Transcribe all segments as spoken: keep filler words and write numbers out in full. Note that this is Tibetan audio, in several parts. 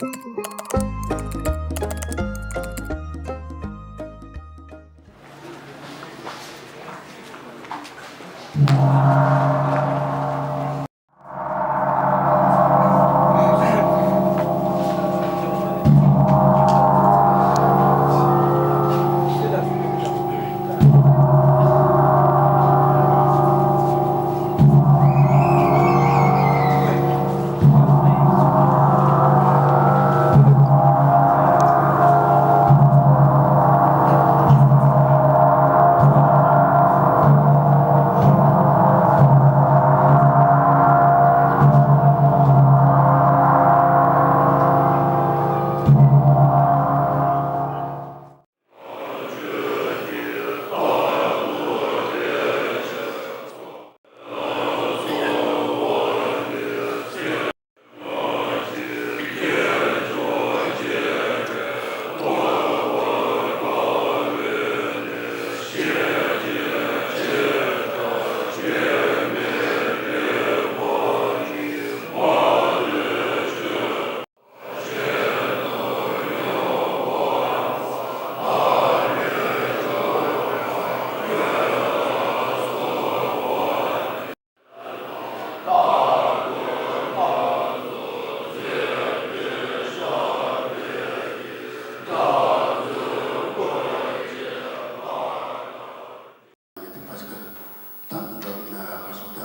ཡོད་དེ་ཕ་ཅིག་ད་འགྲོ་ན་ག་སོང་ད།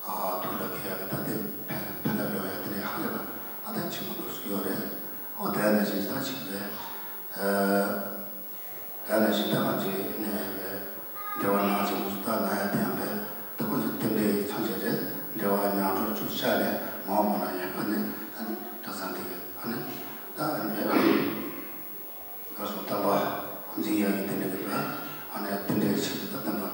ཨ་ཐུགས་ལ་ཁེལ་ཡག་གི་ད་དེ་ཕན་ཕན་ཐབས་ཡོང་ཡག་དེ་འདྲའི་ཧ་ལས་པ་ཨ་ད་ཆེན་པོ་འདུག་སུ་ཡོད་རེད། ཨོ་དེ་ནས་ཞིག་ད་ཅིག་རེད། ཨ་དེ་ནས་ཞིག་ད་ང་ཚོའི་ནས་རེད། འབྲེལ་བ་ནང་ཅིག་འདུག་ད་ན་ཡ་དེ་ཡང་རེད། ད་ཁོ་ཚོ་དེ་འདྲའི་ཚོན་ཆེ་རེད། འབྲེལ་བ་ཉམས་འགྲོ་བཅུག་བྱ་ནས་མ་འོངས་པ་ན་ཡང་ཁ་ནས་ཨ་ནི་གྲྭ་ཚང་དེ་གི་ཨ་ནི་ད་ཨ་ནི་རེད། ད་སོ་དམ་པ་འཛིན་ཡག་གི་དེ་འདྲ་གི་རེད། ཨ་ནི་དེ་འདྲའི་ཆེད་དུ་ད་དམ་པ་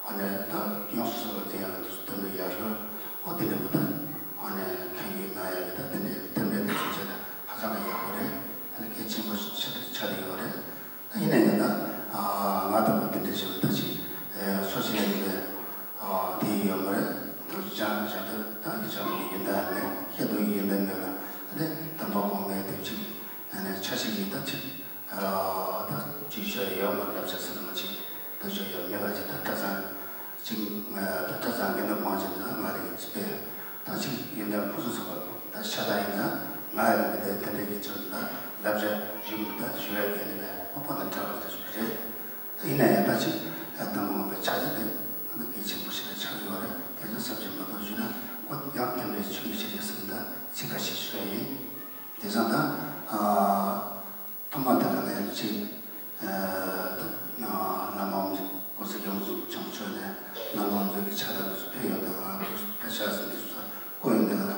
ཨ་ནི་ད་ཡོངས་སུ་རྫོགས་པ་འཛིན་ཡག་གི་དེ་འདྲ་ཡག་ཤོས་ཨོ་དེ་འདྲ་གི་ད་ཨ་ནི་ཁྱོན་ཡོད་ན་ཡག་གི་ད་དེ་འདྲའི་དེ་འདྲའི་དེ་ཚོ་བྱས་ན་ཧ་ཅང་གི་ཡག་པོ་རེད། ཨ་ནི་གལ་ཆེན་པོ་ཞིག་ཆགས་ཆགས་བསྡད་ཡོད་རེད། ད་ཡིན་ན་ཡང་ད་ང་དང་པོ་དེ་འདྲ་བྱས་པ་ད་ཅི་སོ་སོ་ཡིན་པའི་དེ་ཡོད་མ་རེད། ད་ཅི་བྱ་བྱ་ད་ད་ཡི་བྱ་བའི་ཡོན་ཏན་མེད་ཤེས་རྟོགས་ཡོན་ཏན་མེད་ལ་ཨ་ནི་དམ་པ་གོང་མའི་དེ་ཅིག་ཨ་ནི་ཆ་ཤས་ཀྱིས་ད་ཅིག་ཨ་ད་ཅིག་ཤོད་ཡོད་མ་བསླབ་བྱ་ཟེར་ན་མ་ཅིག་ད་ཤོད་ཡོད་མེད་པ་ཅིག་ད་གྲྭ་ཚང་ཅིག་ཨ་ད་གྲྭ་ཚང་གི་ནང་མང་ཆེ་ད་ང་རེ་གི་ཚིག་པས་ད་ཅིག་ཡོན་ཏན་ཕུན་སུམ་ཚོགས་པ་ད་ཤ་སྟག་ཡིན་ན་ང་ཡི་ནང་གི་དེ་དེ་འདྲས་ཀྱི་ཚོད་ད་བསླབ་བྱ་ཞུ་ད་ཞུ་ཡ་གི་ནི་བས་ཨོ་པོ་དང་འདྲ་བ་ད་ཞུ་རེད། ད་ཡིན་ན་ཡང་ད་ཅིག་ཨ་དང་པོ་ངོ་མའི་ཕྱག་རྒྱ་དེ་ཨ་ད་གལ་ཆེན་པོ་ཞིག་ལ་ཆགས་ཡོད་རེད། དེ་ཚོ་ཟབ་ཅིང་མ་དོ་ཞུ་ན་ཨོ་ཡང་དེ་འདྲའི་ཆོས་ཀྱི་ཆེད་དུ་ཟིན་ད་ཚིག་ཁ་ཤས་ཞུ་ཡ་ཡིན། དེ་སང་ད་ཨ། ཐོག་མ་དེ་ལ་ངས་ཅིག་ཨ་ད་བླ་མ་འོམ་ཟི་ཀོ་ས་སྐྱབས་མགོན་ཆེན་པོ་མཆོག་ནས་བླ་མ་འོམ་ཟི་གི་ཕྱག་དར་དེ་ཚོ་ཕེབས་ཡོད་དེ་ང་དེ་ཚོ་ཕེབས་ཤག་ཟེར་དེ་ཚོ་བཀོད་ཡོད་དེ་ང་ལ་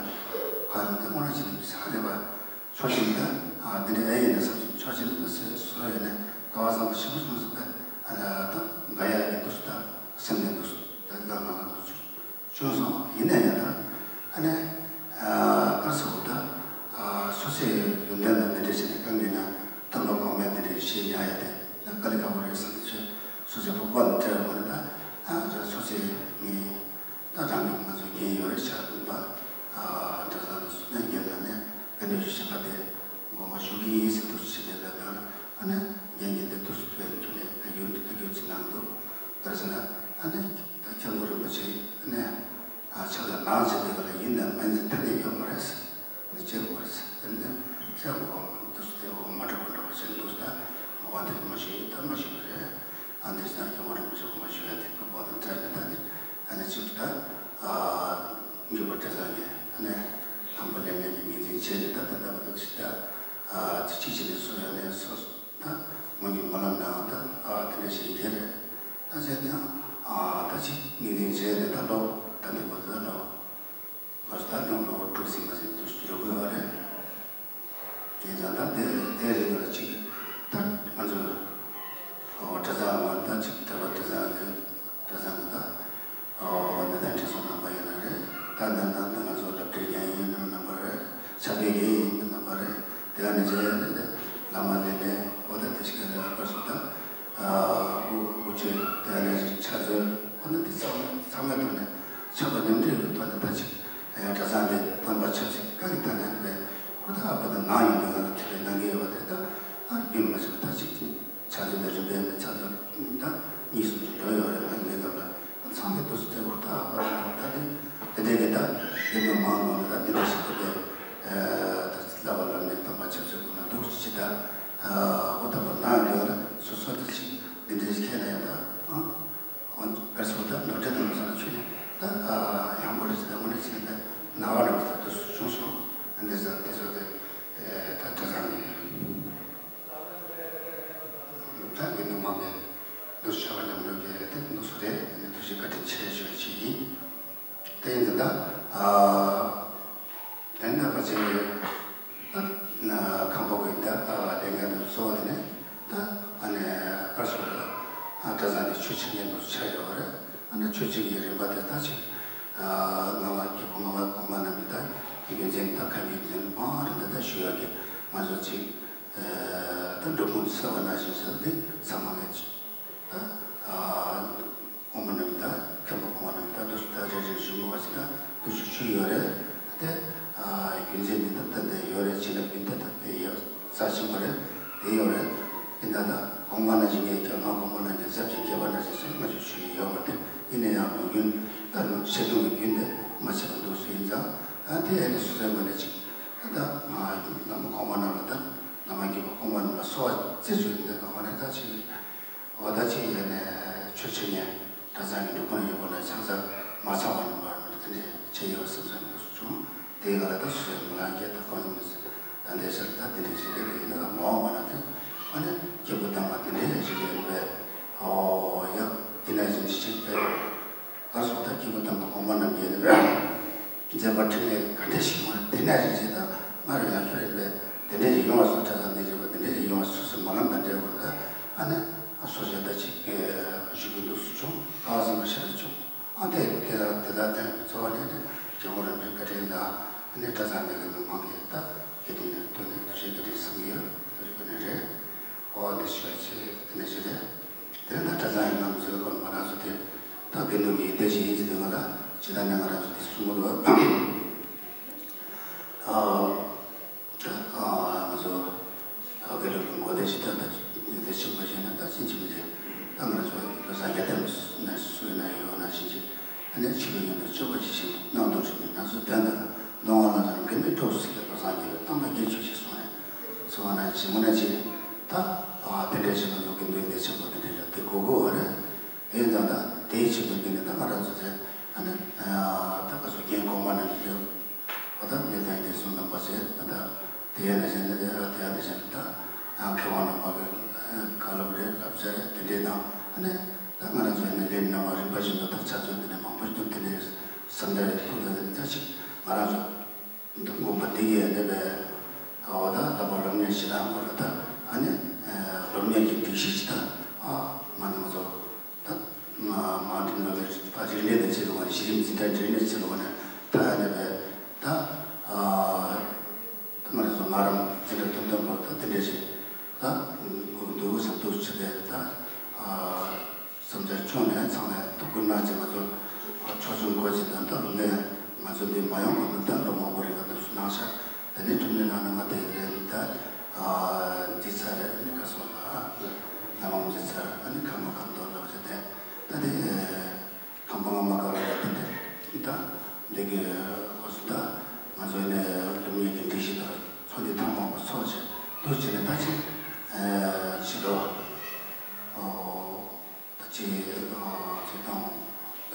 ཕ་ཡུལ་དེ་སྔོན་ལ་ཅིག་ནས་ཕྱག་ལས་པ་ཕྱོགས་གཅིག་ནས་ཨ་འདི་འདྲ་ཨེ་ཡིན་ན་བསམ་ཕྱོགས་གཅིག་ནས་སོ་སོ་ཡོད་ནས་དགའ་བ་བཟང་པོ་ཞེ་པོ་བྱུང་སོང་པས་ཨ་ད་དགའ་ཡག་གི་འདུག་ད་སེམས་ནས་འདུག་ད་དགའ་ང་ང་དང་ཚུར། བྱུང་སོང་། ཡིན་ན་ཡང་ད་ཨ་ནི་ཨ་ག་རེ་ཟེར་དགོས་ད་ཨ་སོ་སོའི་ཡོན་ཏན་དང་འདི་འདྲ་བྱས་ནས་གང་གིས་ན་དམ་པ་གོང་མའི་འདི་འདྲ་བཤད་ཡ་ཡ་དེ་ད་དཀའ་ལས་ཁག་པོ་རེད་བསམ་གྱི་བྱས། སོ་སོའི་ཕོ་བ་ནས་བྲལ་བ་ནི་ད་ཨ་སོ་སོའི་ངའི་ད་རང་གི་ང་ཚོ་རྒན་ཡོད་རེད་ཆགས་འདུག་པ། ཨ་གྲྭ་ཚང་དུ་སོང་ནས་རྒན་ལ་ནས་ག་འདྲ་ཞུ་ཞེས་པ་དེ་དགོངས་པ་ཞུ་གི་ཡིན་ཟེར་འདུག་བྱས་ཏེ་ལབ་ཡོང་ན་ཨ་ནི་རྒན་གྱིས་འདི་འདུག་སེ་ཐུགས་ཁྱོན་ནས་བཀའ་བཀྱོན་བཀའ་བཀྱོན་ཅིག་གནང་འདུག་ག་རེ་ཟེར་ན་ཨ་ནི་ད་སྐྱབས་མགོན་རིན་པོ་ཆེ་ཨ་ནི། ཨ་ཕྱག་ལ་ནང་བྱེད་པའི་སྐབས་ལ་ཡིན་དང་མིན་ཟེར་ཐ་སྙད་ཡོད་མ་རེད་ཟེར། འདི་བྱེད་དགོས་རེད་ཟེར། དེ་ནི་བཤད་དགོས་པ་མ་འདུག་ཟེར། དེ་འོ་མ་འགྲོ་པ་འགྲོ་པ་བྱེད་འདུག་ཟེར། ད་མ་གོ་འདི་མ་ཞུ་ཡིན་ད་མ་ཞུ་བ་རེད། ཨ་འདི་ཟེར་ན་ཡོང་བ་རིན་པོ་ཆེ་གོང་མ་ཞུ་ཡ་དེ་ཕུ་པོ་དང་འབྲེལ་ནས་ད་འདི་ཨ་ནི་གཅིག་ད་ཨ་འགྱུར་བ་འདྲ་ས་གི་ཨ་ནི་དང་པོ་ལས་ངན་གྱི་ངོས་འཛིན་བྱས་ནས་ད་དེ་འདྲ་པ་འདུག་ཟེར། ད་ཨ་དེ་གཅིག་བྱས་ནས་སུ་ཡོང་ནས་སོ་སོ་ད་ངོས་ཀྱི་སྨོན་ལམ་ནའང་ད་ཨ་དེ་འདྲ་ཞིག་ཡིན་གྱི་རེད། ད་བྱས་ཀྱང་ཨ་ད་ཅིག་ངོས་འཛིན་བྱས་ནས་ད་ལོ་ད་འདི་བར་དུ་ད་ལོ་མ་སུ་ད་ནང་ལོ་དྲུག་ཟིན་མ་ཟིན་དུ་འགྲོ་དགོས་པ་རེད། དེ་ཙང་ད་དེ་དེ་རིང་ལ་ཅིག་ད་ང་ཚོ་ཨོ་གྲྭ་ཚང་ང་ད་ཅིག་གྲྭ་པ་གྲྭ་ཚང་རེད། གྲྭ་ཚང་གི་ད་ཨོ་ནད་ལྡན་ཁྲི་ཚོ་རྣམ་པ་ཡིན་ན་རེད། ད་ནང་ད་ང་ཚོ་སློབ་གྲྭའི་རྒན་ཡིན་ན་རྣམ་པ་རེད། ཕྱག་དཔེ་རྒན་ཡིན་ན་རྣམ་པ་རེད། དེ་ག་ནས་བྱས་ནས་བླ་མ་ལས་ནས་ཨོ་ད་དེ་ཞིག་ག་ནས་ཨ་ཁར་སོང་ད་ཨ་དབུ་དབུ་ཆོས་དེ་ག་ནས་ཕྱག་མཛོད་ཨོ་ན་དེ་ཚང་མ་ཚང་མའི་ཐོག་ནས་ཕྱག་དཔེ་མཉམ་འབྲེལ་གྱི་ཐོག་ནས་ད་ཅིག་ཨ་གྲྭ་ཚང་དེ་དམ་པ་ཆབ་ཅིག་བཀའ་གི་ཐ་ན་ནས་ཁོ་ད་ཨ་ཕ་དང་ནང་ ནང་ལ་ད་འདི་འདྲ་ཞིག་ཐུབ་པའི་ད་བསླབ་པ་ལམ་ནས་དམ་པ་ཆབ་ཆབ་ཁོ་ན་འདུག་ཅི་ད་ཨོ་ད་པར་ནང་ཡོད་ལ་སོ་སོ་ད་ཅིག་འདི་འདྲའི་ཁྱེད་ན་ཡང་ད་ཨོ་དཀར་སོ་ད་ནོར་འཁྲུལ་དང་མ་སོང་ན་ཆུ་ནས་ད་ཡང་པོ་རེ་ཅི་ད་དངོས་གནས་ཅི་ནས་ད་ན་བ་འདྲ་བ་ད་དུ་བྱུང་སོང་། འདི་ཟ་འདི་ཟ་དེ་ད་གྲྭ་ཚང་ནས་ད་གི་ནུ་མ་གི་འདུ་ཤེས་པ་ཉམས་ལོས་ཀྱི་དེ་འདུ་སོ་རེད། ནི་ཐུགས་རྗེ་བཀའ་དྲིན་ཆེ་ཞུ་བ་ཅིག་ཡིན། དེ་ཡིན་ད་ད་དེ་འདྲ་པ་ཅིག་ད་ཁམས་པ་གི་ད་ལས་འགན་དུ་གཙོ་བོ་དེ་ནི་ད་ཨ་ནི་བཀའ་ཟུར་ལ་གྲྭ་ཚང་གི་ཆོས་འཆད་མཁན་དུ་ཆགས་ཡོད་རེད། ཨ་ནི་ཆོས་འཆད་ཀྱི་རིམ་པ་དེ་ད་ཅིག་སྔ་མ་སྐྱེས་བུ་སྔ་མ་གོང་མ་རྣམས་ཀྱི་ད་རྒྱུན་འཛིན་ད་ཁ་རྒྱུན་འཛིན་སྤང་རིམ་པ་ད་ཞུ་ཡག་གི་ང་ཚོ་ཅིག་ད་འགྲོ་ཁུངས་གསར་བ་ནང་བཞིན་ཟེར་ཏེ་ཚང་མ་ལས་ད་ཨ་དབུ་མ་རྣམས་ད་མཁན་པོ་གོང་མ་རྣམས་ད་འདུག་ད་རེ་རེ་བཞུགས་མི་བ་ཞིག་ད་འདུག་ཞུ་ཞུ་ཡོད་རེད། དེ་རྒྱུན་འཛིན་འདི་ད་ད་དེ་ཡོད་རེད། ཅི་ལ་རྒྱུན་ད་ད་དེ་ཡོད་རྩ་ཆེན་པོ་རེད། དེ་ཡོད་རེད། དེ་ད་ད་གོང་མ་རྣམས་ཀྱི་ངས་ཀྱང་ང་གོང་མ་རྣམས་ཀྱི་ཟབ་ཅིང་རྒྱས་པ་རྣམས་ཀྱི་སེམས་མ་ཞུ་ཞུ་ཡོད་པ་དེ་ཡིན་ན་ཡང་ལོ་རྒྱུན་ད་ནུབ་ཆེ་མཐོང་གི་རྒྱུན་དེ་མ་ཆད་པ་འདུག་སུ་ཡིན་ཙང་ཨ་དེ་ཡང་ནི་སུ་ཟེར་མ་ནས་ཅིག་ད་ད་ང་བླ་མ་གོང་མ་རྣམས་ལ་ད་བླ་མ་རྒན་པོ་གོང་མ་རྣམས་ལ་གསོལ་བ་རྩེ་གཅིག་ནས་ལ་མ་ནས་ད་ཅིག་འོ་ད་ཅིག་ཡིན་ནས་ཆོས་འཆད་མཁན་གྲྭ་ཚང་གི་འདུ་ཁང་ཡོད་པ་ན་ཆང་ས་མ་ཚང་བ་ནི་མ་རེད། དེ་འདྲས་བྱས་ཡོད་བསམ་བསམ་འདུག་བྱུང་། དེའི་ག་ལ་ད་སུ་ཡང་མི་ལང་རྒྱལ་ད་གང་ཡིན་མི་ཟེར། ད་འདས་ཟེར་ད་དེ་འདྲས་ཞིག་རེད། དེ་ཡིན་ན་ལ་མ་འོངས་པ་ན་དེ་ཨ་ནི་སྐྱེས་བུ་དམ་པ་དེ་འདྲས་ཞིག་ཡིན་པས་ཨོ་ཡ་དེ་ན་བཞིན་ཅིག་པས་ཨ་སོགས་ད་སྐྱེས་བུ་དམ་པ་གོང་མ་རྣམས་ཡིན་པས། མཛད་པ་འཕྲིན་ལས་ག་འདྲ་ཞིག་ཡོང་བ་དེ་ནས་རིག་བྱེད་དང་སྔར་ཡང་ཁྱོད་རིག་པས་དེ་འདྲ་ཞིག་ཡོང་བ་སོགས་གྲྭ་ཚང་ནས་རིག་པ་དེ་འདྲ་ཞིག་ཡོང་བ་སོ་སོའི་སྨོན་ལམ་དང་འབྲེལ་བར་ད་ཨ་ནི་ཨ་སོ་བྱས་ད་ཅིག་ཞུ་རྒྱུ་འདུག་སུ་བྱུང་ཀ་བ་ཚང་མ་ཤར་བྱུང་། ཨ་དེ་དེ་དང་དེ་དག་དེ་འཚོ་བ་ནས་ནི་རྒྱལ་མོ་རིན་པོའི་བཀའ་དྲིན་དང་ཨ་ནི་གྲྭ་ཚང་ནས་གི་ནང་མང་གི་ད་དགེ་འདུན་ནས་ཐོན་ནས་ཐུགས་རྗེ་བཀའ་དྲིན་བསམ་གྱི་ཡོད། ཐུགས་རྗེ་བཀའ་དྲིན་རེད། ཨོ་འདི་ཞུ་བ་ཆེ་དེ་ནས་ཞུ་རེད། དེ་ནས་ད་གྲྭ་ཚང་ཡིན་ནམ་ཚོའི་སྐོར་ང་རང་ཚོ་དེ་ད་དགེ་འདུན་གྱི་སྡེ་ཞིག་ཡིན་ཟེར་དུས་ང་ལ་ཇི་ལྟར་ནས་ང་རང་ཚོ་དེ་གསུང་གི་འདུག་ཨ་ད་ཨ་ང་ཚོ་ཨ་དགེ་ལུགས་ཀྱི་འགོ་སྡེ་ཞིག་ད་ད་དེ་ཆེན་པོ་ཞིག་ན་ད་ཕྱིན་ཅི་མི་བྱེད། ད་ང་རང་ཚོ་ལོ་གསར་རྒྱལ་དར་ནས་སུ་ཡིན་ན་ཡོད་ན་ཕྱིན་ཅི། ཨ་ནི་ཕྱི་ལོ་ཉིས་སྟོང་བཅུ་དགུ་ཞིག་ཞིག་གནང་འདུག་ཞུ་ནས་ང་ཚོ་དོན་དག་ནང་ང་ལ་ཚོ་རིང་གི་མི་སྤྲོ་སི་ཀའི་བློ་བཟང་གིས་གཏམ་དང་རྒྱན་ཆོས་ཤིག་གསུངས་ནས་གསུང་བ་ན་ཞིག་མོ་ན་ཅིག་ད་དེ་འདྲའི་ཞིག་ང་ཚོ་གི་འདུག་འདི་ཆེན་པོ་དེ་འདྲའི་ལ་དེ་གོ་གོ་བ་རེད། དེ་ཡིན་ཙང་ད་དེའི་ཆེད་དུ་འདི་ནས་ད་ང་རང་ཚོ་ཚེ་ཨ་ནི་ད་ག་ཚོ་རྒན་གོང་མ་ན་གི་ཚོ་ཨ་ད་ངས་ད་ཡིན་དེ་གསུང་དང་པ་ཟེར་ཨ་ད། དེ་ཡང་ནས་བྱས་ནས་དེ་ཡང་དེ་ཡང་ནས་བྱས་ནས་ད་ཨ་མཁས་དབང་རྣམ་པ་གི་བཀའ་སློབ་རེད། བསླབ་བྱ་རེད། དེ་འདྲས་དང་ཨ་ནི་ད་ང་རང་ཚོ་ཡང་ནས་ལས་རྣམ་པ་རིམ་པ་བཞིན་དུ་ད་ཆ་ཚོད་དེ་འདྲས་མང་པོ་ཞིག་འདུག་དེ་འདྲས་བསམ་འདྲ་རེད་ཐུག་ད་དེ་ནས་ད་ཅིག་ང་རང་ཚོ་འདི་དགོན་པ་འདི་གི་ཡང་ནས་པའི་འོ་ད་ལྷག་པར་སློབ་གཉེར་བྱེད་སྟངས་སྐོར་ལ་ད་ཨ་ནི་སློབ་གཉེར་གྱི་སྒྲིག་གཞི་ཅིག་ད་ཨ་མ་ནི་ང་ཚོ། ད་མ་མ་འགྲིག་ན་བས་ད་རིག་གནས་དང་ཆེད་དུ་བ་ནས་གཞི་རིམ་འཛིན་གྲྭ་རིག་གནས་ཆེད་དུ་བ་ནས་ད་ཡང་ནས་བས་ད་ཨ་ད་ང་རང་ཚོ་ང་རང་འཛིན་གྲྭ་ཐོན་ཐོན་པར་ད་དེ་འདྲས་ཞིག་ད་འདུག་བསམ་འདུག་ཆེ་དེ་ད་ཨ་བསམ་འཆར་བྱུང་ནས་ཚང་མས་ཐུགས་ཁུར་གནང་བྱས་ང་ཚོ་ཕྱོགས་བཅུ་འགོ་བྱེད་དང་ད་ལོ་ནས་ང་ཚོ་འདི་མ་ཡོང་གོང་དུ་ད་ལོ་མང་པོ་རིང་ལ་འདུག་གནང་ཤག་དེ་ནས་གྲུབ་ནས་ནང་ནས་ང་དེ་རེད་ད་འདི་ཚར་རེད། ཨ་ནི་ཁ་སང་ལ་ལ་མང་མཛད་ཚར། ཨ་ནི་ཁ་མ་ཁ་མདོ་ལགས་ཀྱི་དེ་ད་དེ་ཁམས་པ་ང་མ་དགའ་བའི་དེ་འདྲ་ད་འདི་གི་ཧོ་སུ་ད་ང་ཚོ་ནས་སློབ་གཉེར་གྱི་སྒྲིག་གཞི་དང་ཚོགས་འདུ་ཐེངས་མང་པོ་ཚོགས་བྱས་འདུག་བྱས་ནས་ད་ཅི་ཕྱི་ལོ་ཨོ། ད་ཅི་ཨ་ཅི་དང་ད་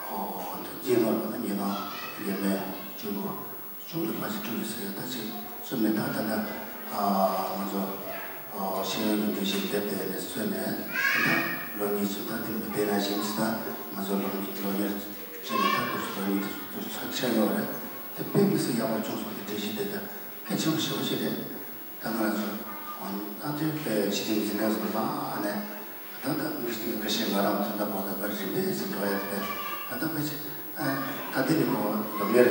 ཨོ་ད་རྒྱལ་ལོ་ད་ཉིས་སྟོང་ཉི་མའི་བཅུ་དགུ་བཅུ་དགུ་ལ་ཕལ་ཆེར་གྲུབ་ཡོད་ཟེར་ཡོད། ད་ཅི་གསུམ་ནས་ད་ད་ལྟ་ཨ་ང་ཚོ་ཨོ་ཤེས་ཡོན་གྱི་འདུ་ཤེས་འདེབས་དེ་ནས་གསོས་ནས་ད་ལོ་གཉིས་ཅིག་ད་དེ་ནས་བསྡད་ན་བཞིན་ཅི་ད་ང་ཚོ་ལོ་ལོ་ཉེར་བཅུ་ནས་ད་དུས་སུ་ལོ་གཉིས་དུས་སུ་ཆགས་ཆགས་ཡོད་རེད། དེ་དཔེ་མི་སྲིད་ཡག་པོ་བྱུང་སོང་། དེ་འདུ་ཤེས་དེ་ད་གལ་ཆེན་པོ་ཞེ་པོ་ཞིག་རེད། ད་ང་རང་ཚོ་ཨ་ཨ་ཙི་པའི་ཕྱི་དྲིལ་འཛིན་གྲྭ་ཚོ་ལ་ཨ་ནེ་ད་ད་ངི་ཤི་ཁ་ཤས་ང་རང་ཚོ་ད་བོ་ད་པ་རིམ་པས་ཟིན་འགྲོ་ཡ་དེ་ད་ད་པ་ཅི་ཨ་ད་དེ་ནི་ཁོ་སློབ་གཉེར་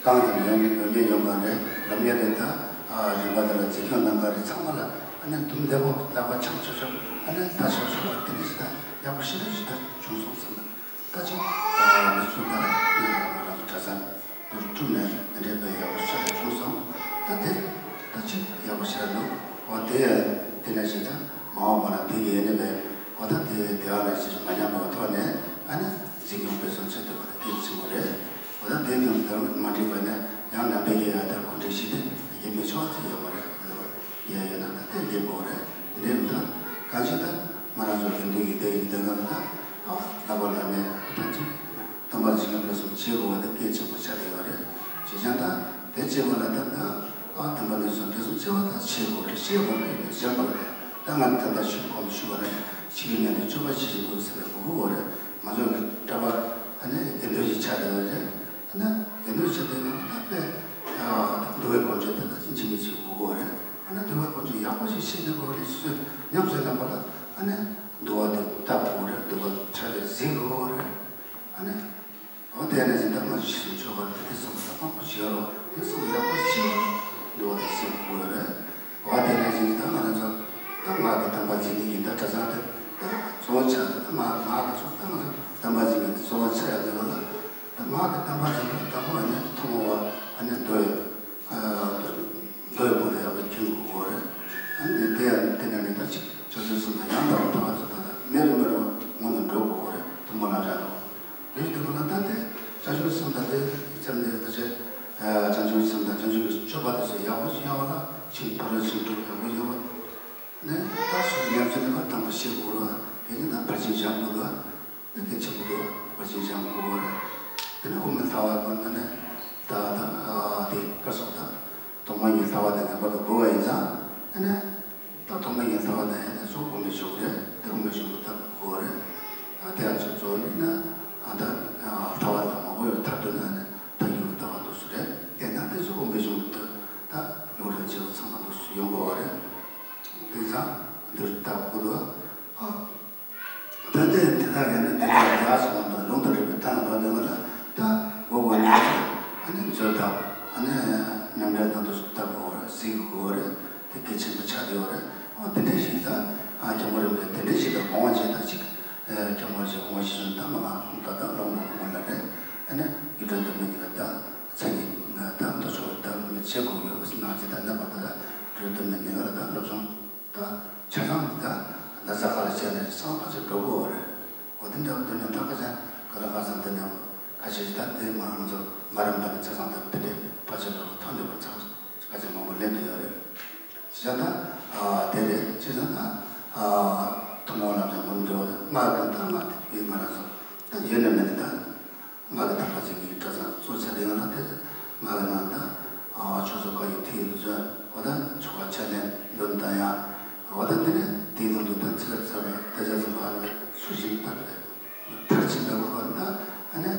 གང་དང་ཡོང་སློབ་གཉེར་ཡོང་གང་རེད། སློབ་གཉེར་རེད། ད་ཨ་རིམ་པ་དེ་ལ་འཛིན་སྐྱོང་གནང་གང་རེད། ཚང་མ་ལ་ཨ་ནེ་དུམ་བདེ་པོ་ལག་པ་འཆང་ཆོག་ཆོག་ཨ་ནེ་ད་ཆོག་ཆོག་དེ་ནི་ཞིག་ད་ཡག་པོ་ཞེ་དྲག་ཞིག་ད་བྱུང་སོང་བསམ་ན། ད་ཅི་འདི་ཚོ་ད་ང་རང་ཚོ་གྲྭ་ཚང་དུ་བསྐྲུན་ནས་འདི་འདྲའི་དཔེ་ཡག་པོ་ཞེ་དྲག་བྱུང་སོང་། ད་དེ་ད་ཅི་ཡག་པོ་ཞེ་དྲག་འདུག་འོ་དེ་དེ་ནས་ཅི་ད་མ་འོངས་པ་ན་དེ་གི་ཡེ་ནས་པས་འོ་ད་དེ་དེ་བ་ནས་ཅི་མ་ཉམས་པའི་ཐོག་ནས་ཨ་ནི་འཛིན་སྐྱོང་སྤེལ་གསུམ་བྱེད་ཐུབ་པ་ན་དེ་ཆེན་པོ་རེད། ད་དེ་དང་དེ་མ་འགྲིག་པ་ནས་ཡང་རྣམ་པའི་གི་ཡ་ད་གོ་འདྲི་ཞིག་དེ་དགེ་མི་ཆོག་ཚེ་ཡོད་མ་རེད། དེ་ལ་ཡ་ཡོད་ན་ད་དེ་དགེ་དགོས་རེད། དེ་འདྲའི་ད་གང་ཅི་ད་ང་རང་ཚོ་ལས་འདུག་གི་དེ་ཡིན་དེ་ང་ད་ཨ་ལ་བ་ལ་ནས་ད་ཅི་དམ་པ་ཇི་སྙེད་འབད་བརྩོན་བྱེད་དགོས་པ་དེ་གལ་ཆེན་པོ་ཆགས་ཀྱི་ཡོད་རེད། བྱས་ཙང་ད་དེ་བྱེད་པ་ལ་ད་ད་ཨ་དམ་པ་འདི་ཚོ་འབད་བརྩོན་ཆེ་བ་ད་བྱེད་དགོས་རེད། བྱེད་དགོས་རེད། ཡིན་ན་གཞན་པ་རེད། ད་ང་ད་ལྟ་ཤུགས་གོམས་ཞུ་བ་ན་ཤི་ཡོད་ཉན་དུ་སྤྱོད་པ་བྱེད་བཞིན་འདུག་ཟེར་བའི་གོ་གོ་བ་རེད། ང་ཚོ་གི་གྲྭ་པ་ཨ་ནི་དགེ་འདུན་ཞིག་ཆགས་བསྡད་པ་རེད། ཨ་ནི་དགེ་འདུན་ཆགས་བསྡད་ན་ད་དཔེ་འདུལ་བའི་དཀོན་མཆོག་དེ་ད་ཅི་འཆི་མེད་ཅིག་གོ་གོ་བ་རེད། ཨ་ནི་འདུལ་བའི་དཀོན་མཆོག་ཡག་པོ་ཞིག་ཤེས་ནས་གོ་རེད། སུས་ཉམས་སུ་ལེན་པ་ལ་ཨ་ནི་འདུལ་བ་དེ་བལྟ་དགོས་རེད། འདུལ་བ་ཆ་ལས་གཟིགས་དགོས་རེད། ཨ་ནི། འོ་དེ་ནས་ཅི་ད་ང་ཚོ་ཤི་སོང་ཆོག་པ་རེད། དེ་སོང་ད་མང་པོ་ཞིག་ཡོད་རོགས། དེ་སོང་ཡག་པོ་ཞིག་འདུལ་བ་དེ་ཤེས་དགོས་རེད། འོ་དེ་ནས་ཅི་ད་ང་རང་ཚོ་ད་ང་གི་དམ་པ་འཛིན་མཁན་ཡིན། ད་གྲྭ་ཚང་དེ་ད་གཙོ་བོ་ཆགས་ད་ང་ང་གི་ཚོ་ད་ང་ཚོ་དམ་པ་འཛིན་མཁན་དེ་གཙོ་བོ་ཆགས་ཡག་དེ་ལ་ད་ང་གི་དམ་པ་འཛིན་མཁན་དང་པོ་ཨ་ནི་ཐུན་མོང་བ་ཨ་ནི་མདོ་ཡི་མདོ་ཡི་སྐོར་ལ་ཡག་པོ་མཁྱེན་དགོས་རེད། ཨ་ནི་དེ་ཡང་དེ་ནས་ནི་ད་ཅིག་ཆོས་ཚུལ་གསུམ་ལ་ཡང་དག་པར་ལྟ་བ་ཚོ་ད་ལ་མེ་རུ་མེ་རུ་སྔོན་དུ་འགྲོ་དགོས་རེད། ཐུན་མོང་ལ་འདྲ་འགྲོ། དེའི་སྟེང་ལ་ད་ལྟའི་བྱང་ཆུབ་སེམས་དང་དེ་ཚེ་འདིར་ད་ཆ་བྱང་ཆུབ་སེམས་དང་བྱང་ཆུབ་ཀྱི་སྤྱོད་པ་དེ་ཚོ་ཡག་པོ་ཞིག་ཡོང་བ་ལ་ཆིག་ཕ་རོལ་ཕྱིན་དྲུག་ཡག་པོ་ཡོང་བ་ནས་ད་སོ་སོའི་ཉམས་ཚོད་ནས་ཕར་དམ་པ་ཤེས་དགོས་རེད། དེ་ནས་ད་ཕར་ཕྱིན་སྦྱང་དགོས་རེད། དེ་གལ་ཆེན་པོ་འདུག་ཕར་ཕྱིན་སྦྱང་དགོས་རེད། དེ་ནས་དབུ་མའི་ལྟ་བ་དང་ད་ནས་ད་ད་དེ་སྐབས་སུ་ད་ཐོག་མ་ཉིད་ལྟ་བ་དེ་ངེས་པར་དུ་དགོས་པ་ཡིན་ཙང་དེ་ནས། ད་ཐོག་མའི་ཡིན་ལྟ་བ་དང་ཡིན་ན་གཙོ་བོ་དབུ་མའི་གཞུང་རེད། དེ་དབུ་མའི་གཞུང་དུ་ལྟ་དགོས་རེད། ད་དེ་ཡང་ཚོ་གཙོ་བོ་ནི་ན་ཨ་ད་ལྟ་བ་དང་མ་གོ་བའི་མཐར་ཐུག་ན་ནི་མཐའ་གཉིས་ལ་ལྟ་བ་འདུག་སུ་རེད། དེ་ན་དེ་ཚོ་དབུ་མའི་གཞུང་དུ་ད་ལུང་རིགས་བྱེད་པ་ཚང་མ་འདུག་སུ་ཡོང་དགོས་བ་རེད། དེ་ཙང་འདིར་ལྟ་དགོས་འདུག་ཨ། ད་ལྟའི་དེ་དག་གི་ནི་དེ་དག་རྒྱག་སོང་བ་དང་ལུང་དང་རིགས་པའི་གཏན་ལ་ཕབ་ནས་ང་ལ་ད་གོ་དགོས་ནས་ཨ་ནི་མཛོད་དང་ཨ་ནི་རྣམ་འགྲེལ་དང་དུ་ལྟ་དགོས་པ་རེད། གཟིགས་དགོས་པ་རེད། དེ་གལ་ཆེན་པོ་ཆགས་བསྡད་པ་རེད། འོ་དེ་འདྲ་ཞིག་ད་ཨ་སྐྱབས་མགོན་རིན་པོ་ཆེ་དེ་འདྲ་ཞིག་ལ་དགོངས་པ་བཞེས་ད་ཅིག་ཨ་སྐྱབས་མགོན་རིན་པོ་ཆེ་དགོངས་པ་བཞེས་སོང་ད་མ་ང་ད་ལྟ་ལོ་མང་པོ་ལ་རེད། ཨ་ནི་ཡུལ་གྲོན་དུ་མི་གཉིས་ལ་ད་མཚན་ཉིད་ད་མདོ་ཆོག་ད་མི་བྱེད་དགོས་ཡོད་ཟེར་ནང་ཅི་ད་ནད་པ་ད་ད་གྲོན་དུ་མི་གཉིས་ལ་ད་སློབ་སྦྱོང་ད་ཆ་ཚང་འདི་ད་ད་ས་ཁ་ལ་བྱས་ནས་སང་ཕ་ཚོད་འགྲོ་དགོས་པ་རེད། འོ་དེ་འདྲ་བ་དེ་ནས་ད་ཁ་ཆ་ག་ལ་ཁ་སང་དེ་ནས་ཁ་ཤས་ད་དེ་མ་རང་ཚོ་མ་རང་ད་ནས་ཆ་ཚང་ད་དེ་འདྲའི་ཕ་ཆོད་འགྲོ་ཐོན་འདུག་པ་ཚང་ཁ་ཆ་མང་པོ་ལེན་དུ་ཡོད་རེད། ཅི་ཆ་ད་དེ་རེད། ཅི་ཆ་ད་ཐུན་མོང་ལམ་སང་མུན་འགྲོ་བ་ལྔ་གི་ད་ལྔ་དེ་ང་རང་ཚོ་ད་ཡོད་ན་མེད་ན་ད། ང་གི་ད་ཁ་ཅིག་གི་གྲྭ་ཚང་གཙོ་ཆེ་དེ་ང་ལ་དེ་ང་གི་ནང་ད་ཆོས་ཚོགས་བཀའ་ཡིག་ཐིག་ཡིག་ཏུ་བཟོས། འོ་ད་ཆོ་ག་ཕྱག་ལེན་འདོན་ད་ཡང་འོ་ད་དེ་ནས་དེའི་ནང་དུ་ད་ཚིག་ཚར་བ་ད་ཆ་ཚང་བ་ནས་སུ་ཞིག་ད་མཐར་ཕྱིན་ད་ཁོ་ད་ཨ་ནི་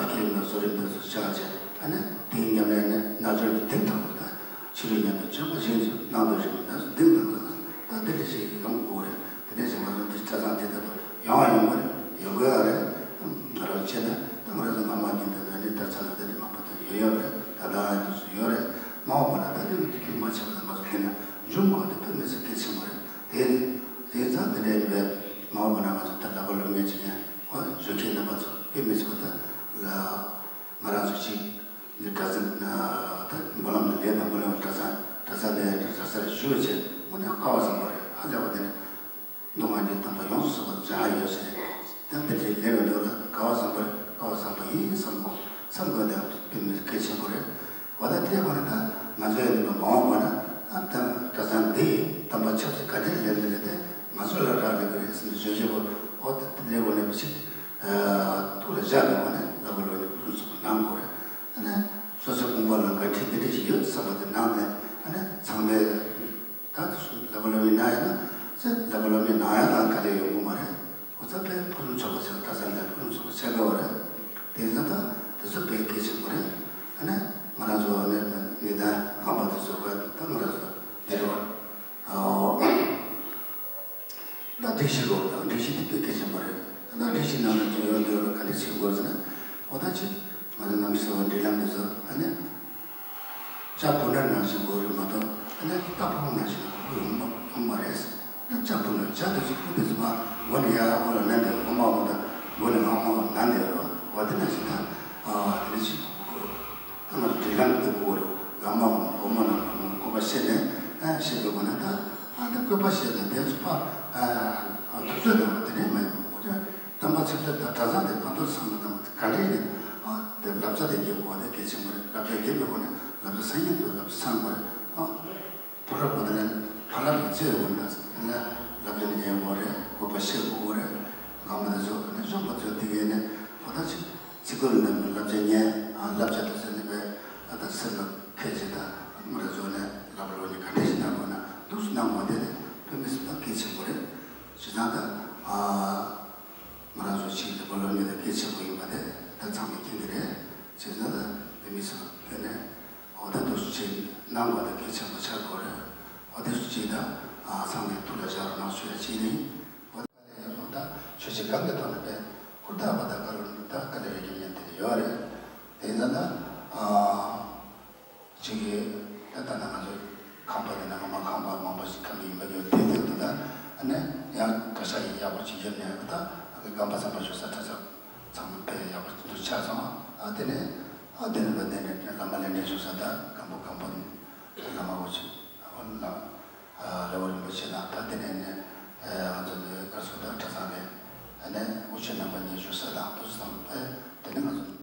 ཁྱེད་ནང་བཟོ་རིམ་འདི་ཚོ་ཆགས་བྱས་ཨ་ནི་དེའི་ཉམས་ལེན་ནས་རྣལ་འབྱོར་གྱི་གདེང་དང་པོ་ད་ཕྱི་རོལ་ཉམས་ལེན་བྱོན་པ་བཞིན་དུ་ནང་དུ་རིམ་ནས་གདེང་དང་པོ་ད་དེ་འདྲ་ཞིག་ཡོང་དགོས་རེད། དེ་ནས་ཞིག་ང་ཚོ་འདི་ཆ་ཚང་དེ་ལྟ་བུ་ཡོང་བ་ཡོང་གི་རེད། ཡོང་གི་ཡོད་རེད། ང་རང་བྱས་ན་ད་ང་རང་ཚོ་སྔ་མ་ཉིན་དུ་ད་ནི་ད་ཆ་ལ་ད་ནི་མང་པོ་ད་ཡོད་ཡོད་རེད། ད་ལྟ་ཡང་དུས་སུ་ཡོད་རེད། མ་འོངས་པ་ན་ད་ནི་རྒྱུན་མ་ཆད་པ་ད་ང་ཚོ་དེ་ནས་འབྱུང་དགོས་དེ་དཔེ་མི་སྲིད་གལ་ཆེན་པོ་རེད། དེ་ནི་དེ་ཙང་དེ་འདྲ་ཡིན་པས་མ་འོངས་པ་ན་ང་ཚོ་ད་ལ་པ་ལོ་ངེས་ཀྱི་ནས་ཧོ་བཟོ་མཁན་རྣམ་པ་ཚོ་དཔེ་མི་སྲིད་པ་ད་ལ། ང་རང་ཚོ་གཅིག་འདི་གྲྭ་ཚང་ད་འབུམ་ལམ་ནས་ལས་དང་འབུམ་ལམ་གྲྭ་ཚང་གྲྭ་ཚང་ལས་གྲྭ་ཚང་ཞུ་བྱས་དངོས་གནས་སྐལ་བ་བཟང་པོ་རེད། ཧ་ལས་པ་དེ་ནས་མདོ་སྔགས་འདི་དམ་པ་ཡོངས་སུ་རྫོགས་པ་སྦྱང་ཡོད་ཟེར། ད་འདི་འདྲའི་ལས་པའི་འདོད་ལ་སྐལ་བ་བཟང་པོ་རེད། སྐལ་བ་བཟང་པོ་ཡིན་བསམ་དགོས་བསམ་དགོས་དང་དཔེ་མི་གལ་ཆེན་པོ་རེད། འོ་ད་དེ་ཡང་ད་ང་ཚོ་ཡང་ནི་མ་འོངས་པ་ན་ཨ་ད་གྲྭ་ཚང་འདི་ཡིས་དམ་པ་ཆབ་སྲིད་ག་དེ་ལས་མི་ལས་དེ་ང་ཚོ་ལ་རག་ལས་ཀྱི་རེད་ཟེར་ནས་བརྗོད་བྱེད་པོ་འོ་ད་དེ་འདྲའི་སྒོ་ནས་མི་ཤེས། ཐུགས་ལ་བཞག་པའི་སྒོ་ནས་ལ་པ་ལོ་ནི་ཕུན་སུམ་ཚོགས་པ་གནང་དགོས་རེད། ཨ་ནི་སོ་སོའི་དགོངས་པ་ལ་འགལ་འཁྲི་འདི་འདྲ་ཞིག་ཡོད་བསམ་པ་དེ་ནང་ནས་ཨ་ནི་ཚང་མས་ད་དུ་སུ་ལ་པ་ལོ་མི་ན་ཡང་ན་ཚེ་ལ་པ་ལོ་མི་ན་ཡང་ལ་ག་ལས་ཡོང་གི་མ་རེད། ཁོ་ཚ་དཔེ་ཕུན་སུམ་ཚོགས་པ་ཞིག་ད་ས་ལ་ཕུན་སུམ་ཚོགས་པ་ཆགས་དགོས་རེད། དེ་ཚོ་ད་དེ་ཚོ་དཔེ་གལ་ཆེན་པོ་རེད། ཨ་ནི་ང་རང་ཚོ་ནས་ནི་ད་ངམ་པ་དེ་ཚོ་ག་ད་ང་རང་ཚོ་འདིར་བ། ད་སྒྲིག་གཞི་ལོ་དང་སྒྲིག་གཞི་དེ་དཔེ་གལ་ཆེན་པོ་རེད། ད་སྒྲིག་གཞི་ནང་ལ་ཡོད་འདོད་ལ་ག་འདྲ་བྱེད་དགོས་ཟེར་ན། འོ་ད་ཅི་ང་ཚོ་ནམ་ཞིག་བ་འབྲེལ་ལམ་དེ་ཚོ་ཨ་ནི་ལྕགས་ཕུ་ནག་ནང་བཞིན་དགོས་རེད་མ་གཏོགས་ཨ་ནི་རྟ་ཕུ་ནག་ནང་བཞིན་དགོས་ཡོང་མ་ཡོང་མ་རེད། ད་ལྕགས་ཕུ་ནག་ལྕགས་དེ་ཚོ་ཕུ་དེ་ཚོ་མ་མགོ་ནས་ཡར་ཨོ་ལ་ནན་དེ་འོ་མ་འོ་ད་མགོ་ནས་ཨ་མ་ནན་དེ་རོ་འོ་དེ་ནང་བཞིན་ད་ཨ་དེ་འདྲ་ཞིག་དགོས་རེད། ད་ང་ཚོ་འབྲེལ་ལམ་དེ་དགོས་རེད། དགའ་མ་འོ་མ་ནང་བཀོད་པ་བཤད་ནས་ཨ་བཤད་པའི་སྒོ་ནས་ད། ཨ་ད་བཀོད་པ་བཤད་དང་དེ་ཚོ་ཕ་ཨ་ཐུབ་ཚོད་དང་དེ་འདྲའི་མ་ཡིན་པ་དམ་པ་ཆབ་སྲིད་དང་གྲྭ་ཚང་དེ་ཕ་མདོ་ཚང་མ་དང་ག་འདྲའི་ཡིན། ཨ་ དེ་བསླབ་བྱ་དེ་རྒྱབ་དགོས་པ་དེ་གལ་ཆེན་པོ་རེད། བསླབ་བྱ་རྒྱབ་པའི་སྒོ་ནས་བསླབ་བྱ་སེམས་ཉིད་དུ་བསླབ་བྱ་སེམས་དགོས་རེད། ཨ། ཕ་ར་བོ་དེ་ལ་ཕ་ར་ལ་བརྩེ་བའི་སྒོ་ནས་ད་ལ་བསླབ་བྱ་ནི་ཉན་དགོས་རེད། དགོས་པ་བཤད་དགོས་རེད། སྒང་མ་དེ་ཚོ་ནི་གཞོན་པ་ཚོ་དེ་གས་ནས་ཁོ་ད་ཅིག་ཚིག་གོ་ནས་བསླབ་བྱ་ཉན། ཨ། བསླབ་བྱ་དེ་ཚོ་ནི་བས་ཨ་ད་སེམས་ལ་ཁད་ཅིག་ད་མི་ར་ཚོ་ནས་བསླབ་པ་ལོ་ནི་ག་འདྲ་ཞིག་གནང་དགོས་ན་འདུག་སེ་གནང་དགོས། དེ་ནི་བོད་མི་སེམས་ལ་གལ་ཆེན་པོ་རེད། བྱས་ཙང་ད་ཨ། ང་རང་ཚོ་ཕྱིའི་ལས་པ་སློབ་གཉེར་དེ་གལ་ཆེན་པོ་ཡིན་པ་དེ་ད་ཚང་མས་མཁྱེན་གྱི་རེད། བྱས་ཙང་ད་བོད་མི་ཚོ་ཕེབས་ནས་འོ་ད་འདུག་སེ་བྱས་གནང་དགོས་དེ་གལ་ཆེན་པོ་ཆགས་ཀྱི་རེད། འོ་དེ་ཚོ་ཅིག་ད་ཨ་ཚང་མས་ཐུགས་ལ་བཞག་རོགས་གནང་ཞུ་ཡ་གཅིག་ཡིན། འོ་ད་ཡང་ད་ཆོས་བྱེད་སྒང་གི་ཐོག་ནས་དཔེ་ཧུར་ཐག་པ་ད་བཀའ་སློབ་ད་དཀའ་ལས་རྒྱབ་མཁན་དེ་ཡོད་རེད། དེ་ཡིན་ཙང་ད་ཨ། གཅིག་གིས་ད་ལྟ་ན་ང་ཚོ་ཁང་པ་འདི་ནང་མ་ཁང་པ་མང་པོ་ཞིག་ཁང་པ་ཡིན་པ་ཡོད། དེ་དེ་འདུག་ད་ཨ་ནི་ཡང་གྲྭ་ཤག་ཡག་པོ་ཅིག་བརྒྱབ་ནས་ད་ཨ་ཁུ་རྒན་པ་ཚང་མ་བཞུགས་ས་གྲྭ་ཚང་ཚང་མ་དཔེ་ཡག་པོ་འདུག་ཆགས་སོང་། ཨ་དེ་ནས་ཨ་དེ་ནས་ལོ་དེ་ནས་བླ་མ་ལས་འབྲེལ་བཞུགས་ས་ད་སྒམ་པོ་སྒམ་པོ་བླ་མ་འོ་ཅིག་ཨ་ལ་རི་བོ་རིན་པོ་ཆེ་དང་ད་དེ་ནས་ནས་ང་ཚོ་འདི་དཀར་མཛེས་ད་གྲྭ་ཚང་གི་ཨ་ནི་དབུ་ཆེན་རྣམ་པ་གཉིས་བཞུགས་ས་དང་དེ་ཚོ་ཚང་མ་དཔེ་དེ་ནས་ང་ཚོ།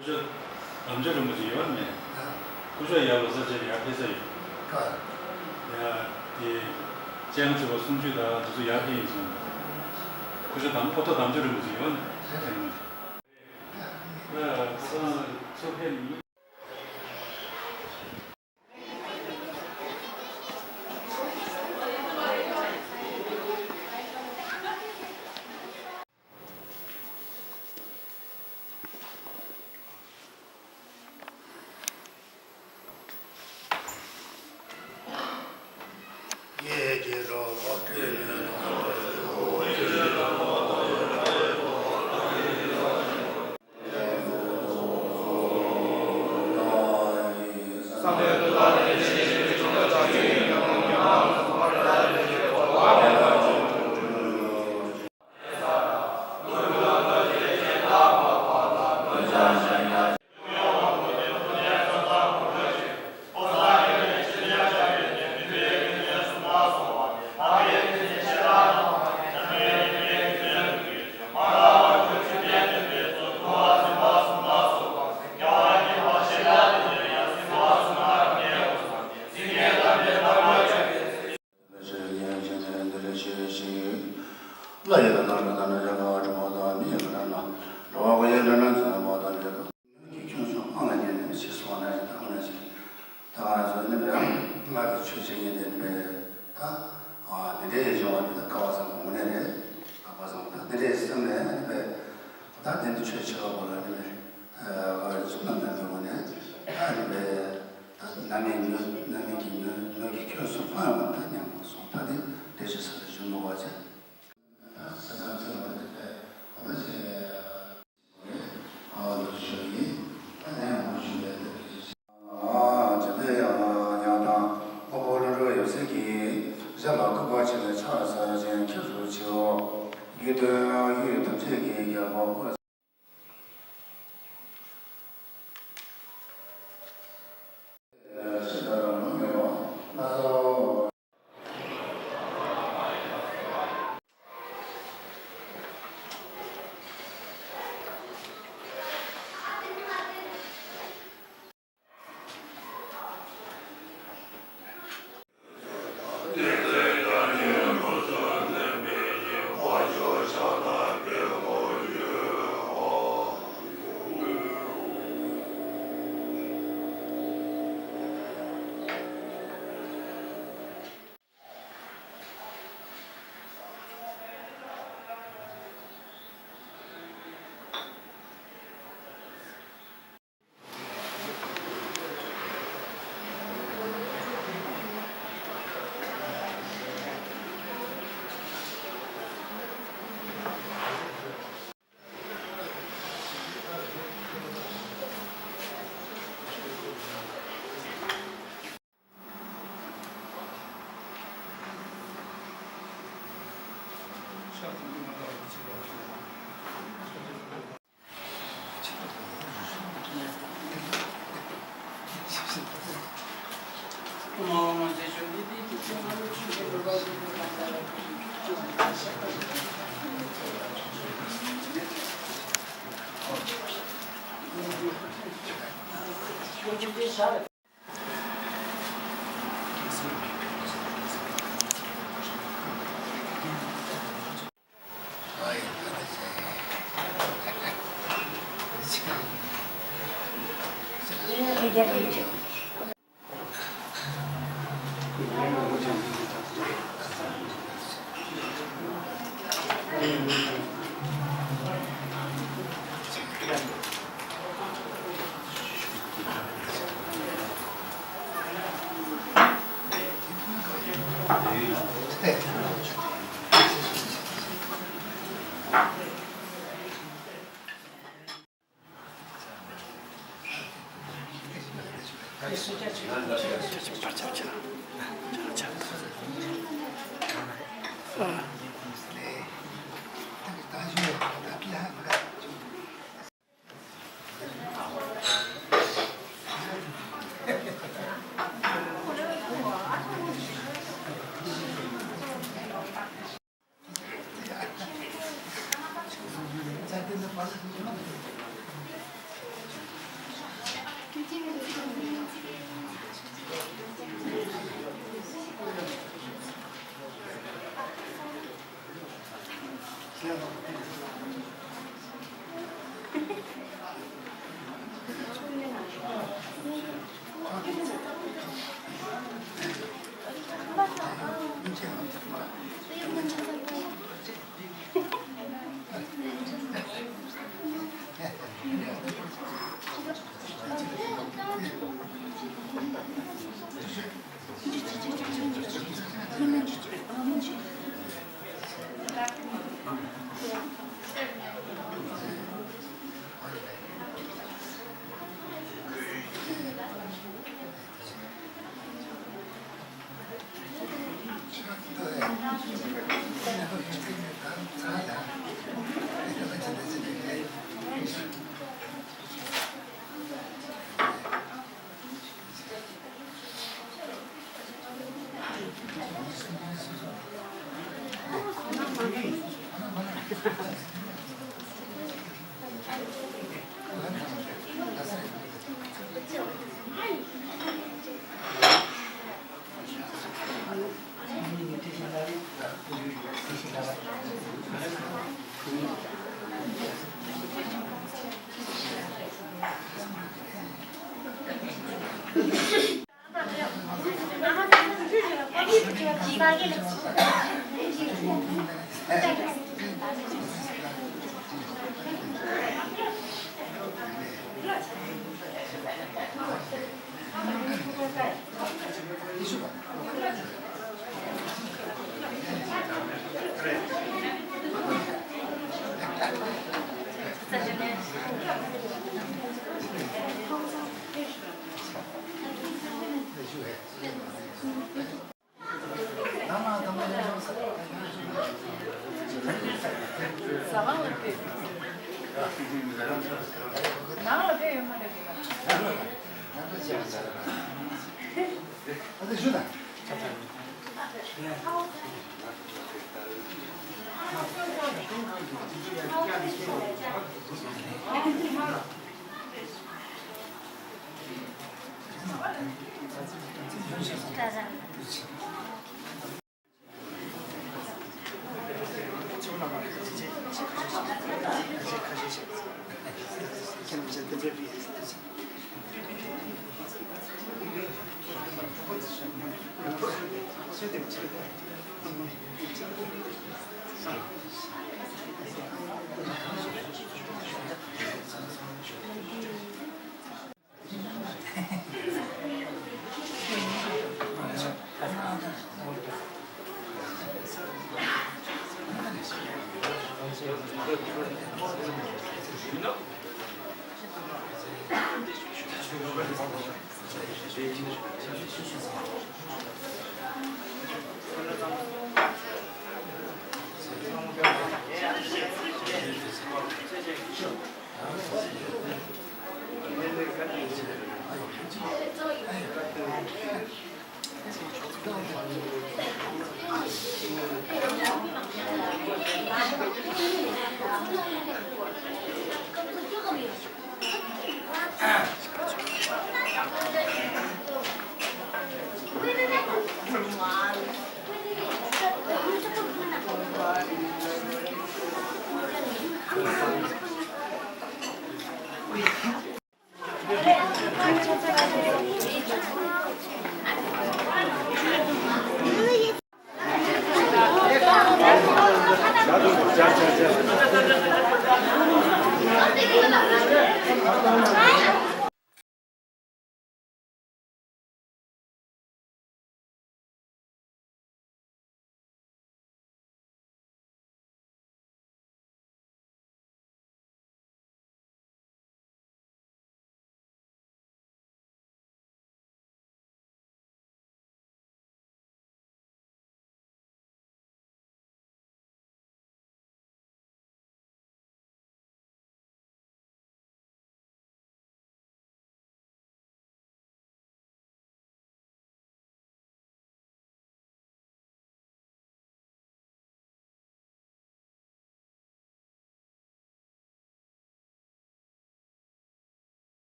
སྐུ་ཞབས་དམ་ཆོས་རིན་པོ་ཆེ་ཡོད་མེད། སྐུ་ཞབས་ཡར་ལོ་གསར་བྱས་ཡར་ཕེབས་ས་ཡོད། ཡ་དེ་སྤྱན་སྔ་ཆོས་པ་གསུང་ཆོས་དང་དེ་ཚོ་ཡར་ཕེབས་ཡིན་སོང་། སྐུ་ཞབས་དམ་ཕོ་ཐོག་དམ་ཆོས་རིན་པོ་ཆེ་ཡོད་མེད། ཚོ་ཕེབས་ཡིན། ཁྱོད་ཚོ་སྔོན་ལ་ཉན་ནས་ཞེས་སོགས་ན་ཞིག་ད་ཁོ་ན་ཞིག་ད་ག་རང་ཚོ་ནི་སྔར་གྱི་ཆོས་བྱེད་མཁན་དེ་ནི་ད་འདི་འདྲའི་ཡོང་བ་འདི་ད་སྐལ་བ་བཟང་པོ་དངོས་གནས་རེད། སྐལ་བ་བཟང་པོ་ད་འདི་འདྲའི་བསམ་ནས་ནི་ད་དེ་ནི་ཆོས་བྱེད་པ་པོ་ལ་ནི་ཚུལ་རྣམ་དག་གི་སྒོ་ནས་ད་ནི་ད་རྣམ་སྨིན་མྱུར་རྣམ་སྨིན་གྱི་མྱུར་མྱུར་གྱི་ཁྱོད་སུ་ཕན་ཡོང་བ་ད་སྙམ་པ་སོང་། ད་དེ་འདྲ་ཞིག་ས་ལ་བཞུགས་མི་དགོས་པ་བྱས། ད་ས་ཐག་ཐུང་བ་དེ་ད་ད་ཞེས།